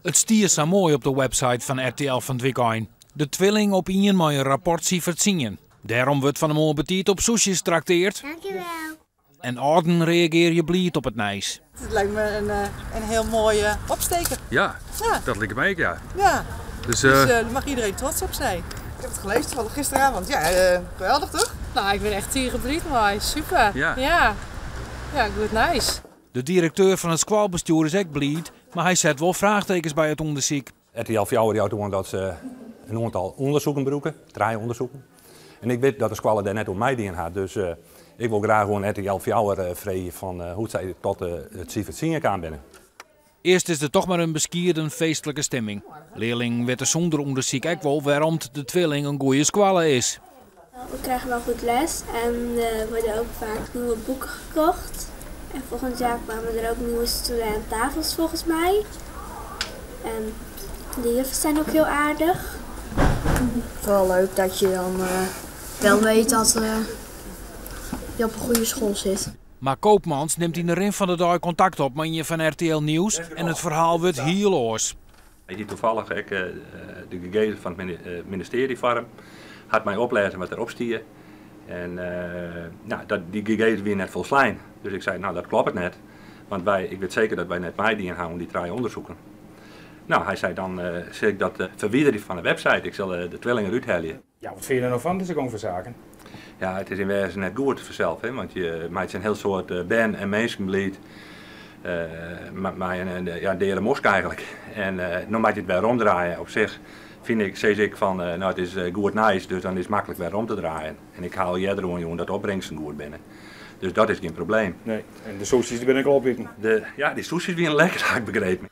It stie sa moai op de website fan RTL fan 't wykein. De twilling op ien mei in rapportsifer tsien. Dêrom wurdt fan 'e moarn betiid op sushis trakteard. Dankjewel. En âlden reagearje bliid op it nijs. Het lijkt me een heel mooie opsteker. Ja, Ja. dat liket my ek, ja. Ja, Dus, dus daar mag iedereen trots op zijn. Ik heb het gelezen van gisteravond. Ja, geweldig toch? Nou, ik bin echt tige bliid mei. Super. Ja. Ja, ja goed nijs. De direkteur fan it skoalbestjoer is ek bliid, mar hy set wol fraachtekens by it ûndersyk. RTL fjouwer jout oan dat se in oantal ûndersoeken brûke, trije ûndersoeken. En ik wit dat de skoalle dêr net oan meidien hat, dus ik wol graach oan RTL fjouwer freegje fan hoe't sy tot it sifer tsien kaam binne. Earst is der toch mar in beskieden feestlike stimming. Learlingen witte sûnder ûndersyk ek wol wêrom't de twilling in goede skoalle is. We krijgen wel goed les en er worden ook vaak nieuwe boeken gekocht. En volgend jaar kwamen er ook nieuwe stoelen en tafels volgens mij. En de juffen zijn ook heel aardig. Vooral leuk dat je dan wel weet dat je op een goede school zit. Maar Koopmans nimt yn de rin fan de dei kontakt op mei ien fan RTL Nieuws en it ferhaal wurdt hiel oars. Ik hie tafallich ek de gegevens fan it ministearje foar him. Hat my oplêzen wat derop stie. En nou, dy gegevens wiene net folslein. Dus ik sei, nou dat kloppet net. Want ik wit seker dat wy net meidien ha oan dy trije ûndersoeken. Nou, hy sei, dan sil ik dat ferwiderje fan de website. Ik sil de twilling derút helje. Ja, wat fine je der no fan, dizze gong fan saken? Ja, it is yn wêzen net goed fansels, hè, want je meitsje in hiel soad bern en minsken bliid mei in, ja, deade mosk eigentlik. En no moat je it wer omdraaie. Op sich fyn ik, sis ik fan, nou it is goed nijs, dus dan is it maklik wer om te draaien. En ik ha al earder oanjûn dat de opbringsten goed binne. Dus dat is gjin probleem. Nee, en de sushis dy binne ek al opiten. Ja, dy sushis wiene lekker, ha ik begrepen.